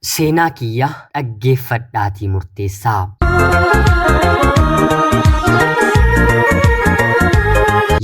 Seenaa kiyya dhaggeeffadhaatii murteessaa.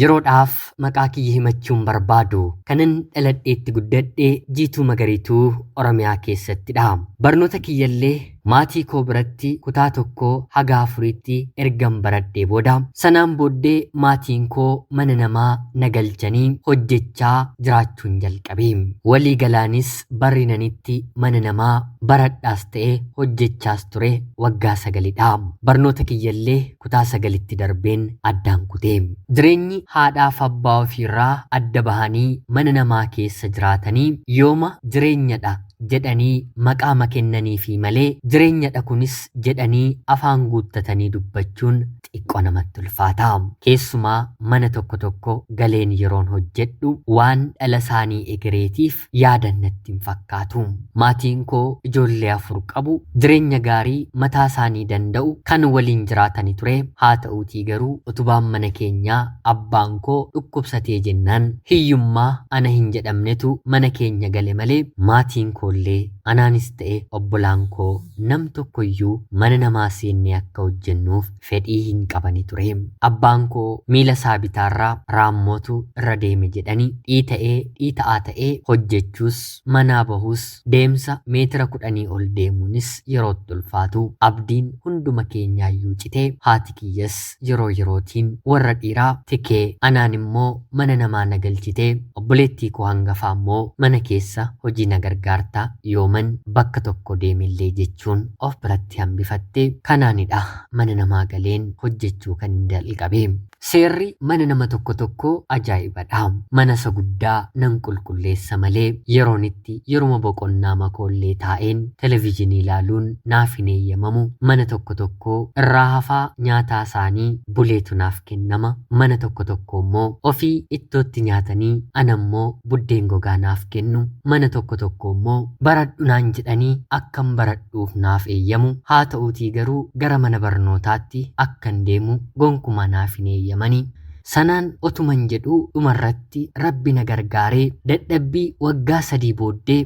Yeroodhaaf maqaa kiyya himachuun barbaadu kanan dhaladheetti guddadhe Jiituu Magariituu Oromiyaa keessattidha. Barnoota kiyyallee maatii koo biratti kutaa tokkoo haga afuriitti ergan baradhee booda sanaan booddee maatiin koo mana namaa na galchanii hojjechaa jiraachuun jalqabe. Walii galaanis barri nanitti mana namaa baradhaas ta'e hojjechaas ture waggaa 9dha. Barnoota kiyyallee kutaa 9tti darbeen addaan kute. Jireenyi haadhaaf abbaa ofiirraa adda bahanii mana namaa keessa jiraatanii yooma jireenyadha jedhanii maqaama kennaniifii malee jireenyadha kunis jedhanii afaan guuttatanii dubbachuun xiqqoo namatti ulfaata. Keessumaa mana tokko tokko galeen yeroon hojjedhu waan dhala isaanii egereetiif yaadan natti hin fakkaatu. Maatiin koo ijoollee 4 qabu, jireenya gaarii mataa isaanii danda'u kan waliin jiraatani ture. Haa ta'uutii garuu utubaan mana keenyaa abbaan koo dhukkubsatee jennaan hiyyummaa ana hin jedhamnetu mana keenya gale malee maatiin koollee anaanis ta'e obbolaan koo nam tokkoyyuu mana namaa seennee akka hojjennuuf fedhii hin qabani ture. Abbaan koo miila isaa bitaarraa raammootu irra deeme jedhani dhiita'ee dhiita'aa ta'ee hojjechuus manaa bahuus deemsa meetira 10 ol deemuunis yerootti ulfaatu abdiin hunduma keenyaayyuu citee haati kiyyas yeroo yerootiin warra dhiiraa tikee anaan immoo mana namaa na galchitee obboleettii koo hangafaa immoo mana keessa hojii na gargaarta yooman bakka tokko deemellee jechuun of biratti hambifatte. Kanaanidha mana namaa galeen hojjechuu kan hin jalqabe. Seerri mana nama tokko tokkoo ajaa'ibadha. Mana isa guddaa nan qulqulleessa malee yeroon itti yeruma boqonnaa makoollee taa'een televizhinii ilaaluun naaf hin eeyyamamu. Mana tokko tokkoo irraa hafaa nyaataa isaanii buleetu naaf kennama. Mana tokko tokko immoo ofii ittootti nyaatanii ana immoo buddeen gogaa naaf kennu. Mana tokko tokko immoo baradhu naan jedhanii akkan baradhuuf naaf eeyyamu. Haa ta'uutii garuu gara mana barnootaatti akkan deemu gonkumaa naaf hin eeyyamani. Sanaan otuman jedhuu dhumarratti Rabbi na gargaaree dadhabbii waggaa 3 booddee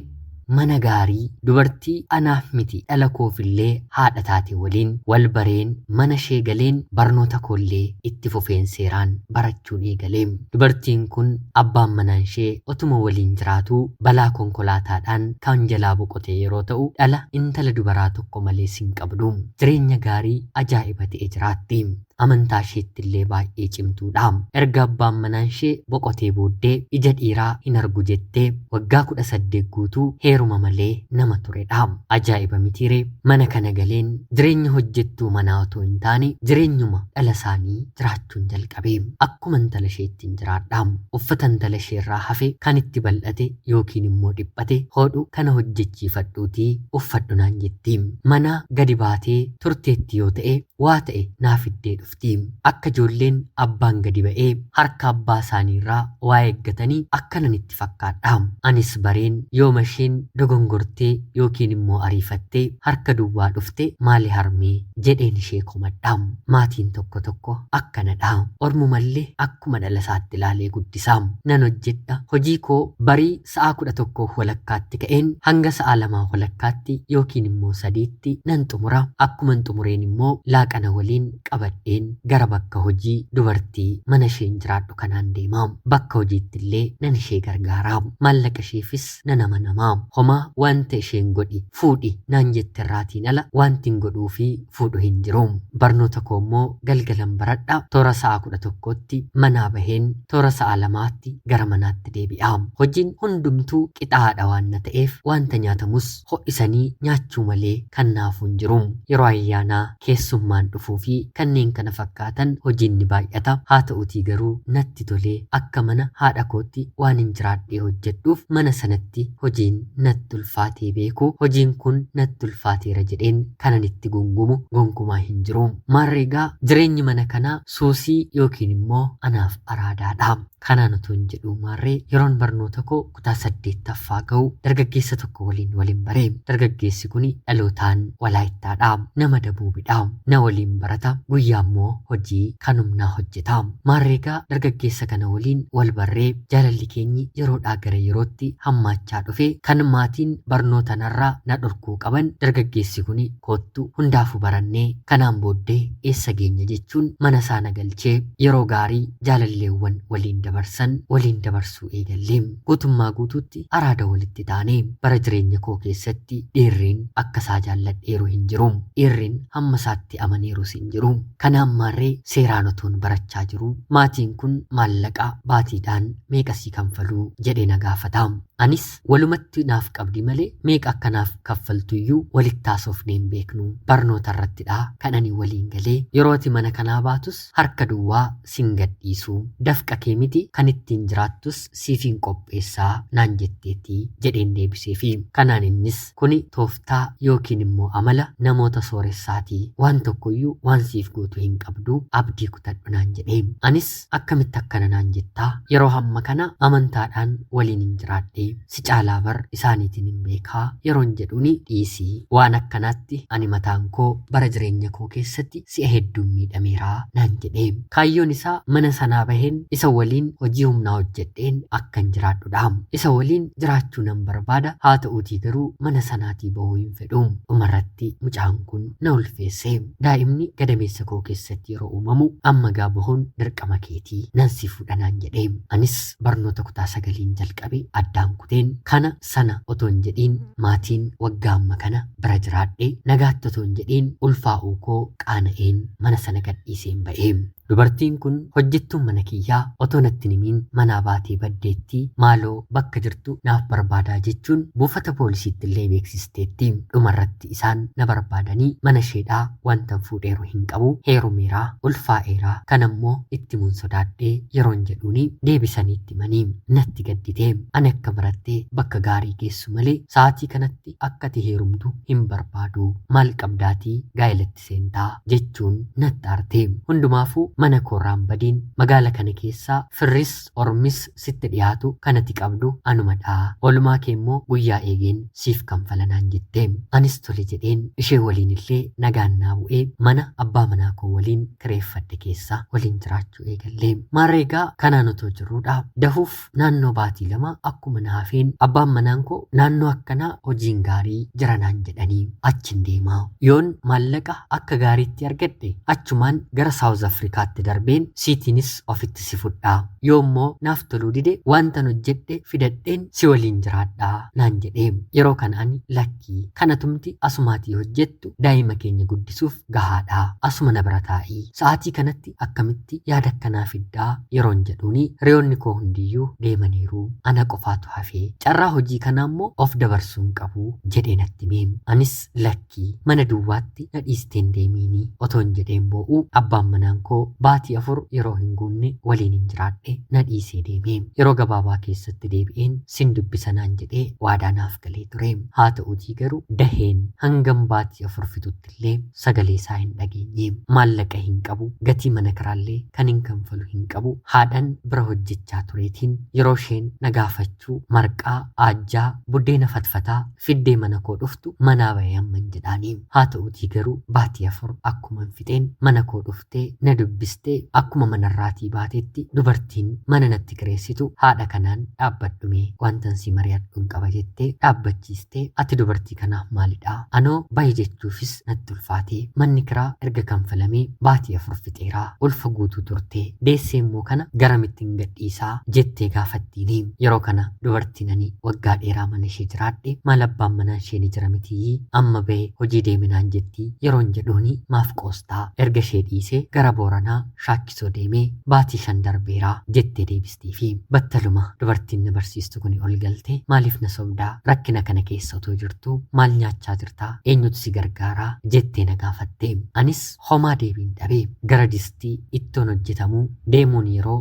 mana gaarii dubartii anaaf miti dhala koofillee haadha taate waliin wal bareen mana ishee galeen barnoota koollee itti fufeen seeraan barachuun eegale. Dubartiin kun abbaan manaan ishee otuma waliin jiraatuu balaa konkolaataadhaan kan jalaa boqote yeroo ta'u dhala intala dubaraa tokko malees hin qabdu. Jireenya gaarii ajaa'iba ta'e jiraatti. Amantaa isheetti illee baay'ee cimtuudha. Erga abbaan manaan ishee boqotee booddee ija dhiiraa hin argu jettee waggaa 18 guutuu heeruma malee nama turedha. Ajaa'iba mitiiree? Mana kana galeen jireenya hojjettuu manaa otoo hin taane jireenyuma dhala isaanii jiraachuun jalqabe. Akkuma intala isheettiin jiraadha. Uffata intala isheerraa hafe kan itti bal'ate yookiin immoo dhiphate hodhu kana hojjechiifadhuutii uffadhu naan jetti. Manaa gadi baatee turteetti yoo ta'e waa ta'e naa fiddee dhufti. Akka ijoolleen abbaan gadi ba'ee harka abbaa isaaniirraa waa eeggatanii akkanan itti fakkaadha. Anis bareen yooma isheen dogongortee yookiin immoo ariifattee harka duwwaa dhufte maali harmee jedheen ishee komadha. Maatiin tokko tokko akkanadha. Ormumallee akkuma dhala isaatti ilaalee guddisa. Nan hojjedha. Hojii koo barii sa'a 11 walakkaatti ka'een hanga sa'a 2 walakkaatti yookiin immoo 3tti nan xumura. Akkuman xumureen immoo laaqana waliin qabadheen gara bakka hojii dubartii mana isheen jiraadhu kanaan deema. Bakka hojiitti illee nan ishee gargaara. Maallaqa isheefis nan amanama. Homaa wanta isheen godhi fuudhi naan jette irraatiin ala wanti hin godhuu fi fuudhu hin jiru. Barnoota koo immoo galgalan baradha. Toora sa'a 11tti manaa baheen toora sa'a 2tti gara manaatti deebi'a. Hojiin hundumtuu qixaa'aadha waan na ta'eef wanta nyaatamus ho'isanii nyaachuu malee kan naafu hin jiru. Yeroo ayyaanaa keessummaan dhufuu fi kanneen kana fakkaatan hojiin ni baay'ata. Haa ta'uutii garuu natti tolee akka mana haadha kootti waan hin jiraadhee hojjedhuuf mana sanatti hojiin natti ulfaatee beeku hojiin kun natti ulfaateera jedheen kanan itti gungumu gonkumaa hin jiru. Maarree egaa jireenyi mana kanaa suusii yookiin immoo anaaf araadaadha. Kanaan otoo hin jedhuu maarree yeroon barnoota koo kutaa 8ffaa ga'u dargaggeessa tokko waliin waliin bare. Dargaggeessi kun dhalootaan Walaayittaadha. Nama Dabuubidha. Na waliin barata. Guyyaa immoo hojii kan humnaa hojjeta. Maarreegaa dargaggeessa kana waliin wal barree jaalalli keenyi yeroodhaa gara yerootti hammaachaa dhufe. Kan maatiin barnoota narraa na dhorkuu qaban dargaggeessi kun koottu hundaafuu barannee kanaan booddee eessa geenya jechuun mana isaa na galchee yeroo gaarii jaalalleewwan waliin dabarsan waliin dabarsuu eegalle. Guutummaa guutuutti araada walitti taane. Bara jireenya koo keessatti dhiirriin akka isaa jaalladheeru hin jiru. Dhiirriin hamma isaatti amaneerus hin jiru. Kanaan maarree seeraan otoon barachaa jiru maatiin kun maallaqa baatiidhaan meeqa sii kanfaluu jedhee na gaafata. Anis walumatti naaf qabdi malee meeqa akka naaf kaffaltuyyuu walitti haasofnee hin beeknu. Barnoota irrattidha kan ani waliin galee yeroo ati mana kanaa baatus harka duwwaa sin gadhiisu. Dafqa kee miti kan ittiin jiraattus siifiin qopheessaa naan jetteetti jedheen deebiseefi. Kanaan innis kuni tooftaa yookiin immoo amala namoota sooressaatii waan tokkoyyuu waan siif gootu hin qabdu abdii kutadhu naan jedhee. Anis akkamitti akkana naan jettaa yeroo hamma kana amantaadhaan waliin hin jiraadhe si caalaa bar isaaniitiin hin beekaa yeroon jedhuuni dhiisii waan akkanaatti ani mataan koo bara jireenya koo keessatti si'a hedduun miidhameeraa naan jedhee. Kaayyoon isaa mana sanaa baheen isa waliin hojii humnaa hojjedheen akkan jiraadhudha. Isa waliin jiraachuu nan barbaada haa ta'uutii garuu mana sanaatii bahuu hin fedhu. Dhumarratti mucaan kun na ulfeesse. Daa'imni gadameessa koo keessatti yeroo uumamu amma gaa bahuun dirqama keetii nan si fuudha naan jedhee. Anis barnoota kutaa 9 jalqabe addaan kuteen kana sana otoo hin jedhiin maatiin waggaa amma kana bira jiraadhe nagaatti otoo hin jedhiin ulfaa'uu koo qaana'een mana sana gadhiiseen ba'e. Dubartiin kun hojjettuun mana kiyyaa otoo natti himiin manaa baatee baddeetti maaloo bakka jirtu naaf barbaadaa jechuun buufata poolisiitti illee beeksisteetti. Dhumarratti isaan na barbaadanii mana isheedhaa wantan fuudheeru hin qabu heerumeeraa ulfaa'eeraa kanammoo itti muun sodaadhee yeroon jedhuuni deebisanii itti manii natti gaddite. Ani akka barattee bakka gaarii geessu malee sa'aatii kanatti akka ati heerumtu hin barbaadu maal qabdaatii gaa'elatti seentaa jechuun natti aarte. Hundumaafuu mana koorraan badiin magaala kana keessaa firris ormis sitti dhiyaatu kanatti qabdu anumadha. Oolmaa kee immoo guyyaa eegeen siif kanfalanaan jette. Anis tole jedheen ishee waliin illee nagaan naa bu'ee mana abbaa manaa koo waliin kireeffadhe keessa waliin jiraachuu eegalle. Maarreegaa kanaan otoo jiruudha. Dahuuf naannoo baatii 2 akkuma na hafeen abbaan manaan koo naannoo akkanaa hojiin gaarii jira naan jedhanii achiin deemaa. Yoon maallaqa akka gaariitti argadhe achumaan gara Saawuz Afrikaatti darbeen siitiinis ofitti si fudhaa. Yoommoo naaf toluu dide wantan hojjedhe fidadheen si waliin jiraadhaa naan jedhee. Yeroo kana ani lakkii kanatumti asumaatii hojjettu daa'ima keenya guddisuuf gahaadha. Asuma na bira taa'ii. Sa'aatii kanatti akkamitti yaada akkanaa fiddaa yeroon jedhuuni hiriyoonni koo hundiyyuu deemaniiru. Ana qofaatu hafee carraa hojii kanaa immoo of dabarsuun qabu jedhee natti hime. Anis lakkii mana duwwaatti na dhiisteen deemiini otoon jedheen boo'u abbaan manaan koo baatii 4 yeroo hin guunne waliin hin jiraadhe na dhiisee deeme. Yeroo gabaabaa keessatti deebi'een sin dubbisa naan jedhee waadaa naaf galee ture. Haa ta'uutii garuu daheen hangam baatii 4 fixutti illee sagalee isaa hin dhageenye. Maallaqa hin qabu, gatii mana kiraallee kan hin kanfalu hin qabu. Haadhan bira hojjechaa tureetiin yeroo isheen na gaafachuu marqaa, aajjaa, buddeena fatfataa fiddee mana koo dhuftu manaa bahee amman jedhaanii. Haa ta'uutii garuu baatii 4 akkuma hin fixeen mana koo dhuftee na dubbistee akkuma manarraatii baatetti dubartiin mana natti kireessitu haadha kanaan dhaabbadhume wantan si mari'adhuun qaba jettee dhaabbachiistee ati dubartii kanaaf maalidha? Anoo bahi jechuufis natti ulfaate. Manni kiraa erga kanfalamee baatii 4 fixeeraa ulfa guutuu turte deessee immoo kana garamitti hin gadhiisaa jettee gaafattiini. Yeroo kana dubartiin ani waggaa dheeraa mana ishee jiraadhe maal abbaan manaa ishee ni jira mitii amma bahe hojii deeminaan jetti yeroon jedhuuni maaf qoostaa erga ishee dhiisee gara Booranaa Shaakkisoo deemee baatii 5 darbeeraa jettee deebistii fi battaluma dubartiin na barsiistu kuni ol galte maaliif na sobdaa rakkina kana keessa otoo jirtu maal nyaachaa jirtaa eenyutu si gargaaraa jettee na gaafatte. Anis homaa deebiin dhabe. Gara distii ittoon hojjetamuu deemuun yeroo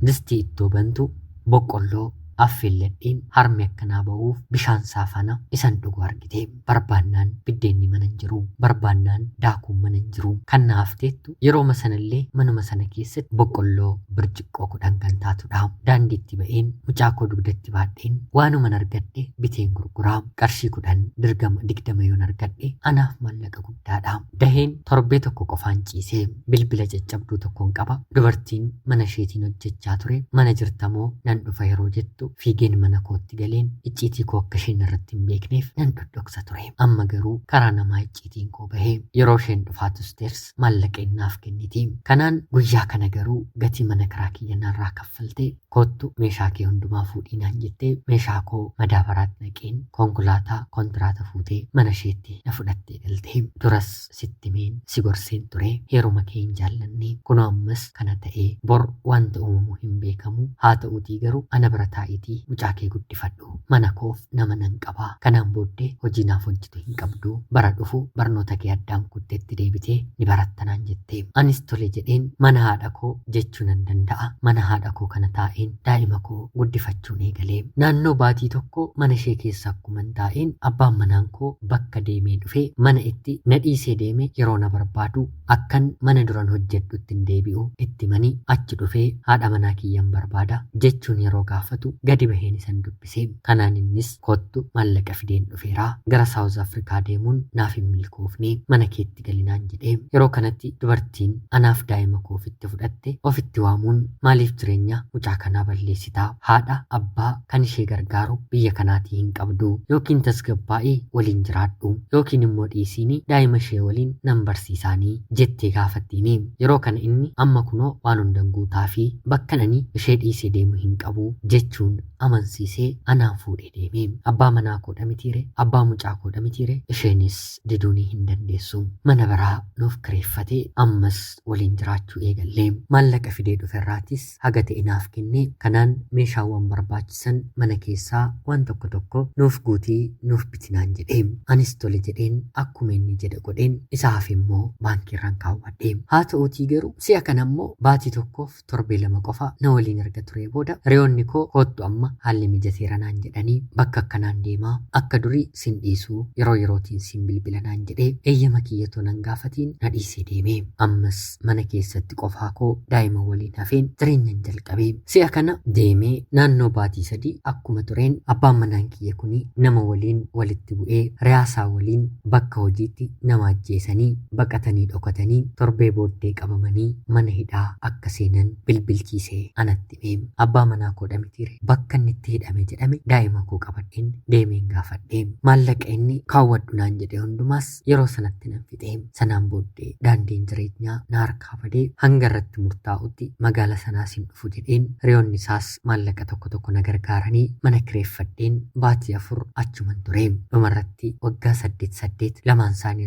distii ittoo bantu boqqolloo Affeelladheen harmi akkanaa ba'uuf bishaan saafana isan dhugu argite. Barbaannaan biddeenni mana hin jiru. Barbaannaan daakuun mana hin jiru. Kan na hafteettu yerooma sanallee manuma sana keessatti boqqolloo birciqqoo 10 kan taatudha. Daandiitti ba'een mucaa koo dugdatti baadheen waanuman argadhe biteen gurguraa. Qarshii 10 dirgama 20 yoon argadhe anaaf maallaqa guddaadha. Daheen torbee tokko qofaan ciise. Bilbila caccabduu tokkoon qaba. Dubartiin mana isheetiin hojjechaa ture mana jirtamoo nan dhufa yeroo jettu fiigeen mana kootti galeen icciitii koo akka isheen irratti hin beekneef nan dhodhoksa ture. Amma garuu karaa namaa icciitiin koo bahee yeroo isheen dhufaatus teers maallaqa innaaf kenniti. Kanaan guyyaa kana garuu gatii mana kiraa kiyya narraa kaffalte koottu meeshaa kee hundumaa fuudhii naan jettee meeshaa koo madaabaraatti naqeen konkolaataa kontiraata fuutee mana isheetti na fudhattee galte. Duras sitti himeen si gorseen ture heeruma kee hin jaallanne kunoo ammas kana ta'ee bor wanta uumamu hin beekamu haa ta'uutii garuu ana bira taa'iitii mucaa kee guddifadhu mana koof nama nan qaba kanaan booddee hojii naaf hojjetu hin qabdu bara dhufu barnoota kee addaan kutteetti deebitee ni baratta naan jette. Anis tole jedheen mana haadha koo jechuu nan danda'a mana haadha koo kana taa'een daa'ima koo guddifachuun eegalee. Naannoo baatii tokko mana ishee keessa akkuman taa'een abbaan manaan koo bakka deemee dhufee mana itti na dhiisee deeme yeroo na barbaadu akkan mana duran hojjedhutti hin deebi'u itti manii achi dhufee haadha manaa kiyyan barbaada jechuun yeroo gaafatu gadi baheen isan dubbise. Kanaan innis kottu maallaqa fideen dhufeera gara Saawuz Afrikaa deemuun naaf hin milkoofne mana keetti galinaan jedhee. Yeroo kanatti dubartiin anaaf daa'ima koo ofitti fudhatte ofitti waamuun maaliif jireenya mucaa kanaa balleessitaa? Haadha abbaa kan ishee gargaaru biyya kanaatii hin qabdu yookiin tasgabbaa'ii waliin jiraadhu yookiin immoo dhiisiini daa'ima ishee waliin nan barsiisaanii jettee gaafattiini. Yeroo kana inni amma kunoo waan hundan guutaa fi bakka ani ishee dhiisee deemu hin qabu jechuun amansiisee anaan fuudhee deeme. Abbaa manaa koodha mitiire, abbaa mucaa koodha mitiire, isheenis diduunii hin dandeessu. Mana biraa nuuf kireeffatee ammas waliin jiraachuu eegallee. Maallaqa fidee dhuferraatis haga ta'e naaf kennee kanaan meeshaawwan barbaachisan mana keessaa waan tokko tokko nuuf guutii nuuf bitinaan jedhee. Anis tole jedheen akkuma inni jedhe godheen isa hafe immoo baankiirraan kaawwadhe. Haa ta'uutii garuu si'a kana immoo baatii tokkoof torbee 2 qofa na waliin erga turee booda hiriyoonni koo koottu amma haalli mijateera naan jedhanii bakka akkanaan deemaa akka durii sin dhiisuu yeroo yerootiin sin bilbila naan jedhee eeyyama kiyyatoo nan gaafatiin na dhiisee deeme. Ammas mana keessatti qofaa koo daa'ima waliin hafeen jireenyan jalqabe. Si'a kana deemee naannoo baatii 3 akkuma tureen abbaan manaan kiyya kuni nama waliin walitti bu'ee riyaasaa waliin bakka hojiitti nama ajjeesanii baqatanii dhokatanii torbee booddee qabamanii mana hidhaa akka seenan bilbilchiisee anatti hime. Abbaa manaa koodha mitiire bakka inni itti hidhame jedhame daa'ima koo qabadheen deemeen gaafadhe. Maallaqa inni kaawwadhu naan jedhe hundumaas yeroo sanatti nan fixe. Sanaan booddee daandiin jireenyaa na harkaa badee hanga irratti murtaa'utti magaala sanaas hin dhufu jedheen hiriyoonni isaas maallaqa tokko tokko na gargaaranii mana kireeffadheen baatii 4 achuman ture. Dhumarratti waggaa 8 8 lamaan isaanii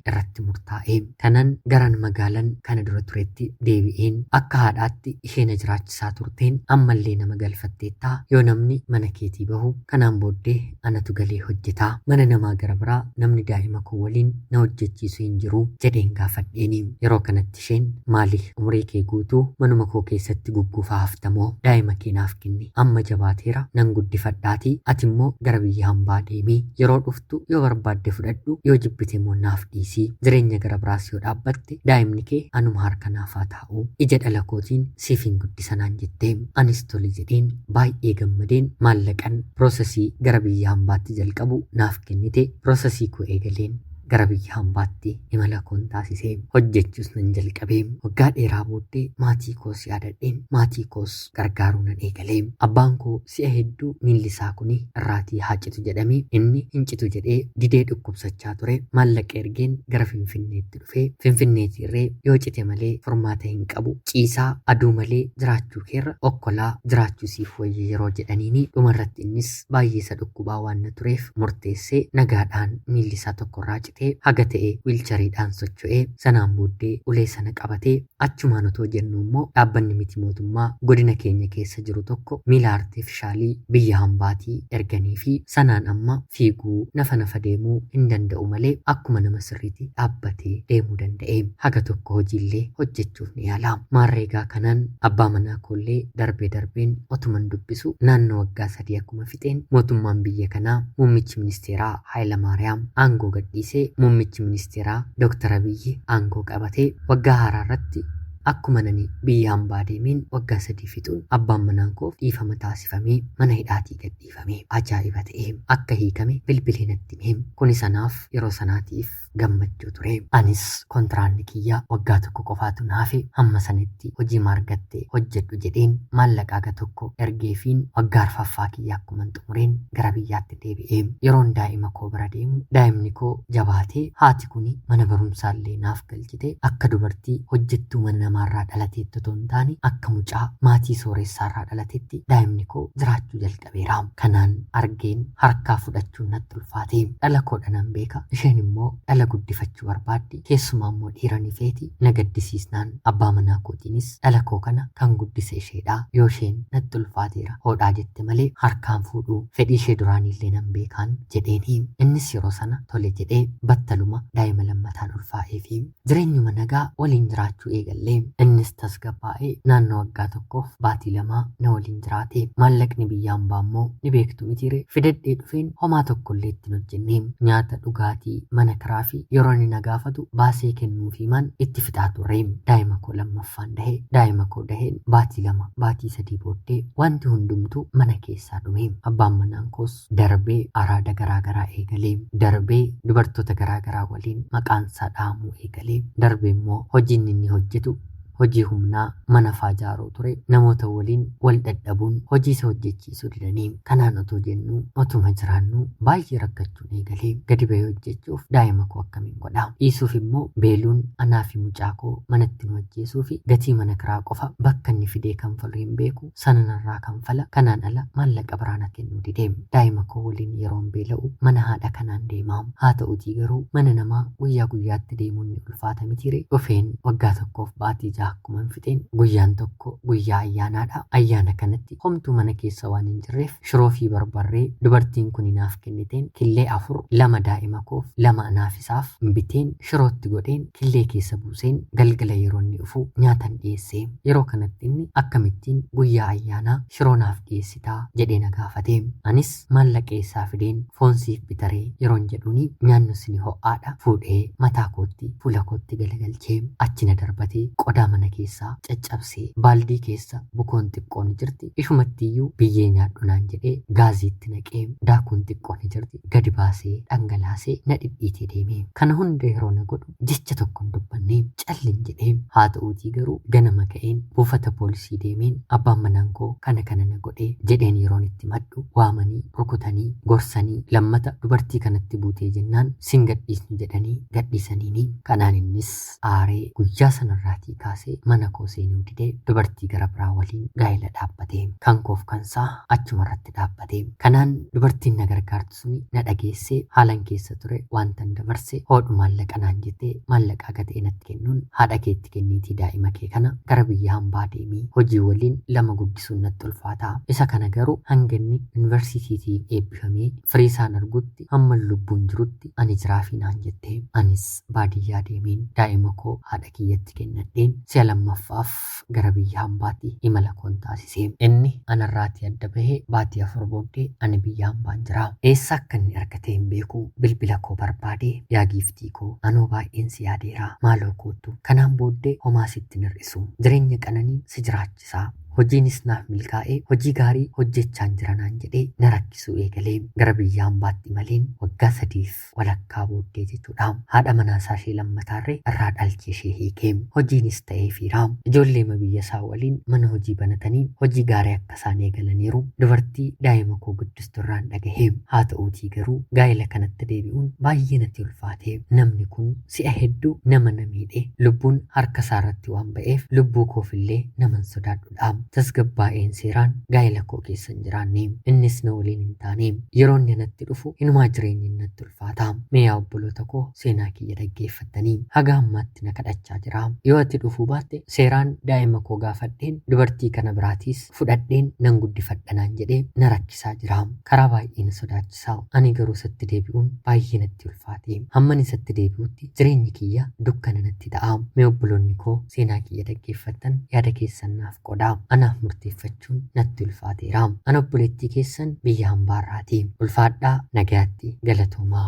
irratti murtaa'e. Kanan garan magaalan kana dura turetti deebi'een akka haadhaatti ishee na jiraachisaa turteen ammallee nama galfatteettaa yoo namni mana keetii bahu kanaan booddee anatu galee hojjetaa mana namaa gara biraa namni daa'ima koo waliin na hojjechiisu hin jiru jedheen gaafadheeni. Yeroo kanatti isheen maali umurii kee guutuu manuma koo keessatti gugguufaa haftamoo daa'ima kee naaf kenni amma jabaateera nan guddifadhaatii ati immoo gara biyya hambaa deemii yeroo dhuftu yoo barbaadde fudhadhu yoo jibbite immoo naaf dhiisii jireenya gara biraas yoo dhaabbatte daa'imni kee anuma harka naafaa taa'u ija dhala kootiin siif hin guddisanaan jette. Anis tole jedheen baay'ee gammadeen maallaqan piroosesii gara biyya hambaatti jalqabu naaf kennite piroosesii koo eegaleen gara biyya hambaatti imala koon taasisee hojjechuus nan jalqabe. Waggaa dheeraa booddee maatii koos yaadadheen maatii koos gargaaruu nan eegale. Abbaan koo si'a hedduu miilli isaa kuni irraatii haa citu jedhamee inni hin citu jedhee didee dhukkubsachaa ture. Maallaqa ergeen gara Finfinneetti dhufee Finfinneetirree yoo cite malee furmaata hin qabu ciisaa aduu malee jiraachuu keerra okkolaa jiraachuu siif wayya yeroo jedhaniini dhumarratti innis baay'ee isa dhukkubaa waan na tureef murteessee nagaadhaan miilli isaa tokkorraa cite. citee haga ta'e wiilchariidhaan socho'ee sanaan booddee ulee sana qabatee achumaan otoo jennu immoo dhaabbanni miti mootummaa godina keenya keessa jiru tokko miila artiifishaalii biyya hambaatii erganii fi sanaan amma fiiguu nafa nafa deemuu hin danda'u malee akkuma nama sirriitti dhaabbatee deemuu danda'e. Haga tokko hojiillee hojjechuuf ni yaala. Maarreegaa kanaan abbaa manaa koollee darbee darbeen otuman dubbisu naannoo waggaa 3 akkuma fixeen mootummaan biyya kanaa muummichi ministeeraa Hayilamaariyaam aangoo gadhiisee muummichi ministeeraa Dr. Abiyyi aangoo qabatee waggaa haaraa irratti akkuma nani biyya hambaa deemeen waggaa 3 fixuun abbaan manaan koof dhiifama taasifamee mana hidhaatii gadhiifame. Ajaa'iba ta'e akka hiikame bilbilee natti hime. Kunis anaaf yeroo sanaatiif gammachuu ture. Anis kontiraanni kiyya waggaa 1 qofaatu na hafe, hamma sanitti hojii maargatte hojjedhu jedheen maallaqa haga tokko ergeefiin waggaa arfaffaa kiyya akkuman xumureen gara biyyaatti deebi'e. Yeroon daa'ima koo bira deemu daa'imni koo jabaatee haati kuni mana barumsaallee naaf galchite akka dubartii hojjettuu mana namaarraa dhalateetti otoo hin taane akka mucaa maatii sooressaarraa dhalatetti daa'imni koo jiraachuu jalqabeera. Kanaan argeen harkaa fudhachuun natti ulfaate. Dhala koodha nan beeka. Isheen immoo dhala guddifachuu barbaaddi. Keessumaa immoo dhiira ni feeti. Na gaddisiisnaan abbaa manaa kootiinis dhala koo kana kan guddise isheedha. Yoo isheen natti ulfaateera hoodhaa jette malee harkaan fuudhuu fedhii ishee duraaniillee nan beekaan jedheeni. Innis yeroo sana tole jedhee battaluma daa'ima lammataan ulfaa'eefi. Jireenyuma nagaa waliin jiraachuu eegalle. Innis tasgabbaa'ee naannoo waggaa 1f baatii 2 na waliin jiraate. Maallaqni biyya hambaa immoo ni beektu mitiire fidadhee dhufeen homaa tokkollee ittiin hojjenne. Nyaata, dhugaatii, mana kiraa fi yeroo inni na gaafatu baasee kennuufiimaan itti fixaa turre. Daa'ima koo lammaffaan dahe. Daa'ima koo daheen baatii 2 baatii 3 booddee wanti hundumtuu mana keessaa dhume. Abbaan manaan koos darbee araada garaa garaa eegale. Darbee dubartoota garaa garaa waliin maqaansaa dhahamuu eegale. Darbee immoo hojiin inni hojjetu hojii humnaa mana faa ijaaruu ture. Namoota waliin wal dadhabuun hojii isa hojjechiisuu didanii. Kanaan otoo jennuu otuma jiraannuu baay'ee rakkachuun eegale. Gadi bahee hojjechuuf daa'ima koo akkamiin godha? Dhiisuuf immoo beeluun anaa fi mucaa koo manatti nu ajjeesuu fi gatii mana kiraa qofa bakka inni fidee kanfalu hin beeku. Sana narraa kanfala. Kanaan ala maallaqa biraa na kennuu dide. Daa'ima koo waliin yeroon beela'u mana haadha kanaan deema. Haa ta'utii garuu mana namaa guyyaa guyyaatti deemuun ni ulfaata mitiire. Dhufeen waggaa 1f baatii 6 akkuma hin fixeen guyyaan tokko guyyaa ayyaanaadha. Ayyaana kanatti homtuu mana keessa waan hin jirreef shiroo fi barbarree dubartiin kuni naaf kenniteen killee 4 2 daa'ima koof 2 anaaf isaaf biteen shirootti godheen killee keessa buuseen galgala yeroo inni dhufu nyaatan dhiyeesse. Yeroo kanatti inni akkamittiin guyyaa ayyaanaa shiroo naaf dhiyeessitaa jedhee na gaafate. Anis maallaqa eessaa fideen foon siif bitaree yeroon jedhuuni nyaannu sini ho'aadha fuudhee mataa kootti fuula kootti galagalchee achi na darbatee qodaa mana keessaa caccabsee baaldii keessa bukoon xiqqoo ni jirti ishumattiyyuu biyyee nyaadhu naan jedhee gaaziitti naqee daakuun xiqqoo ni jirti gadi baasee dhangalaasee na dhidhiitee deeme. Kana hunda yeroo na godhu jecha tokko hin dubbanne callin jedhee. Haa ta'uutii garuu ganama ka'een buufata poolisii deemeen abbaan manaan koo kana kana na godhee jedheen yeroon itti madhu waamanii rukutanii gorsanii lammata dubartii kanatti buutee jennaan sin gadhiisnu jedhanii gadhiisaniini. Kanaan innis aaree guyyaa sanarraatii kaasee mana koo seenuu didee dubartii gara biraa waliin gaa'ela dhaabbate. Kan koof kansaa achuma irratti dhaabbate. Kanaan dubartiin na gargaartu suni na dhageessee haalan keessa ture wantan dabarse hoodhu maallaqa naan jettee maallaqa haga ta'e natti kennuun haadha keetti kenniitii daa'ima kee kana gara biyya hambaa deemii hojii waliin 2 guddisuun natti ulfaata. Isa kana garuu hanga inni yuunivarsiitiitii eebbifamee firii isaan argutti hamma lubbuun jirutti ani jiraafii naan jette. Anis baadiyyaa deemeen daa'ima koo haadha kiyyatti kennadheen si'a lammaffaaf gara biyya hambaatti imala koon taasise. Inni anarraatii adda bahee baatii 4 booddee ani biyya hambaan jira. Eessa akka inni argate hin beeku. Bilbila koo barbaade yaa giiftii koo anoo baay'een si yaadeera maaloo koottu. Kanaan booddee homaa sitti hin hir'isu. Jireenya qananiin si jiraachisaa. Hojiinis naaf milkaa'ee hojii gaarii hojjechaan jira naan jedhee na rakkisuu eegalee gara biyya hambaatti imaleen waggaa 3f walakkaa booddee jechuudha. Haadha manaa isaa ishee lammataarree irraa dhalchee ishee hiikee hojiinis ta'ee fiira. Ijoolleema biyya isaa waliin mana hojii banatanii hojii gaarii akka isaan eegalaniiru dubartii daa'ima koo guddistu irraan dhagahe. Haa ta'uutii garuu gaa'ela kanatti deebi'uun baay'ee natti ulfaate. Namni kun si'a hedduu nama na miidhe lubbuun harka isaa irratti waan ba'eef lubbuu koofillee naman sodaadhudha. Tasgabbaa'een seeraan gaa'ela koo keessa hin jiraanne. Innis na waliin hin taane. Yeroo inni natti dhufu inumaa jireenyi natti ulfaata. Mee yaa obboloota koo, seenaa kiyya dhaggeeffattanii haga ammaatti na kadhachaa jira. Yoo ati dhufuu baatte seeraan daa'ima koo gaafadheen dubartii kana biraatiis fudhadheen nan guddifadha naan jedhee na rakkisaa jira. Karaa baay'ee na sodaachisa. Ani garuu isatti deebi'uun baay'ee natti ulfaate. Hamman isatti deebi'utti jireenyi kiyya dukkana natti ta'a. Mee obboloonni koo seenaa kiyya dhaggeeffattan yaada keessan naaf qoodaa. Anaaf murteeffachuun natti ulfaateera. Ana obboleettii keessan biyya hambaarraati. Ulfaadhaa, nagayaatti, galatoomaa.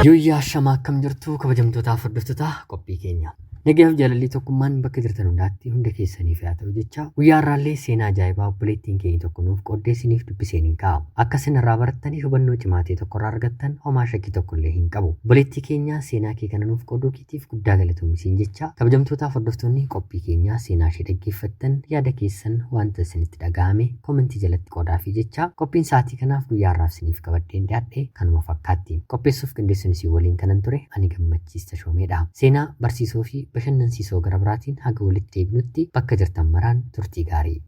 Yooyyaa, shamaa, akkam jirtu kabajamtootaaf hordoftoota qophii keenya? Nagayaaf jaalalli tokkummaan bakka jirtan hundaatti hunda keessaniif haa ta'u jecha, guyyaa har'aallee seenaa ajaa'ibaa obboleettiin keenya tokko nuuf qooddee isiniif dubbiseen hin ka'a. Akka isin irraa barattanii hubannoo cimaa ta'e tokko irraa argattan homaa shakkii tokko illee hin qabu. Obboleettii keenya, seenaa kee kana nuuf qooduu keetiif guddaa galatoomi jecha, kabajamtootaaf hordoftoonni qophii keenyaa seenaa ishee dhaggeeffattan yaada keessan wanta isinitti dhaga'ame koomentii jalatti qoodaafi jecha, qophiin sa'aatii kanaaf guyyaa har'aaf isiniif qabadheen dhiyaadhe kanuma fakkaatti. Qopheessuuf qindeessuun isin waliin kanan ture ani Gammachiis Tashoomeedha. Seenaa barsiisoo fi bashannansiisoo gara biraatiin haga walitti deebinutti bakka jirtan maraan turtii gaarii.